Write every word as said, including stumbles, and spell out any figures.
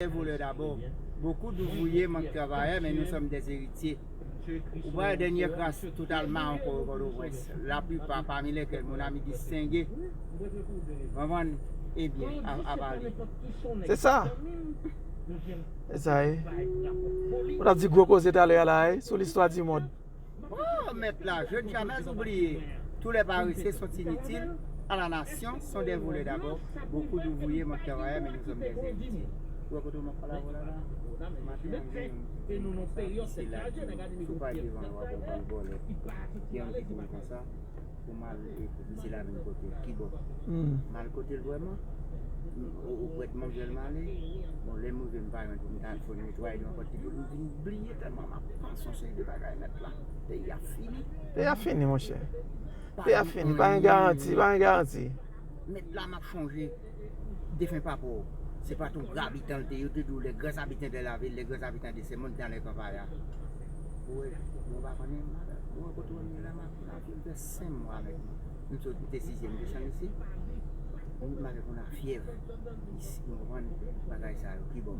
Des voleurs d'abord, beaucoup d'ouvriers manquent travailleurs, mais nous sommes des héritiers. Ou pa wè dènyè kras totalman ankò Pòtoprens, laplipa pami lesquels mon ami Distingué, konprann, ebyen, a, a pale. Se sa. Se sa, wi. Ou t ap di gwo koze talè a la, wi, sou listwa di mond. Oh, mèt la, je ne jamais oublié. Tous les paresseux sont inutiles à la nation, sont des voleurs d'abord. Beaucoup d'ouvriers manquent travailleurs, mais nous sommes des héritiers. Ou wè kote w ap pale avè w la la? Maten an, gen yon, gen yon sa ki se la ki, si w pa devan yo, w ap wè yon bann vòlè ki anvi kouri konsa. Pou mal, e, pou misye la vin kote l, kibò. Mal kote l vrèman. Ou, ou prèt manjè l m ale. Bon, lè m rive m pa jwenn pou m ta fò netwaye devan pòt li pou l vin bliye tèlman m ap panse yon seri de bagay mèt la. Peyi a fini. Peyi a fini, monchè. Peyi a fini. Pa gen garanti, pa gen garanti. Mèt la m ap chonje defen papa w. Se pa t yon grabitan l te, yo te di w les grands habitants de la ville, les grands habitants de ce monde dans les papaya. Ou wè, mwen pa konnen, mwen kote w ye la, m ap, m ap vin fè senk mwa avèk nou. M sot, m te sizyèm, m desann isi. M avèk yon lafyèv isi, ou konprann, bagay sa yo, kibò.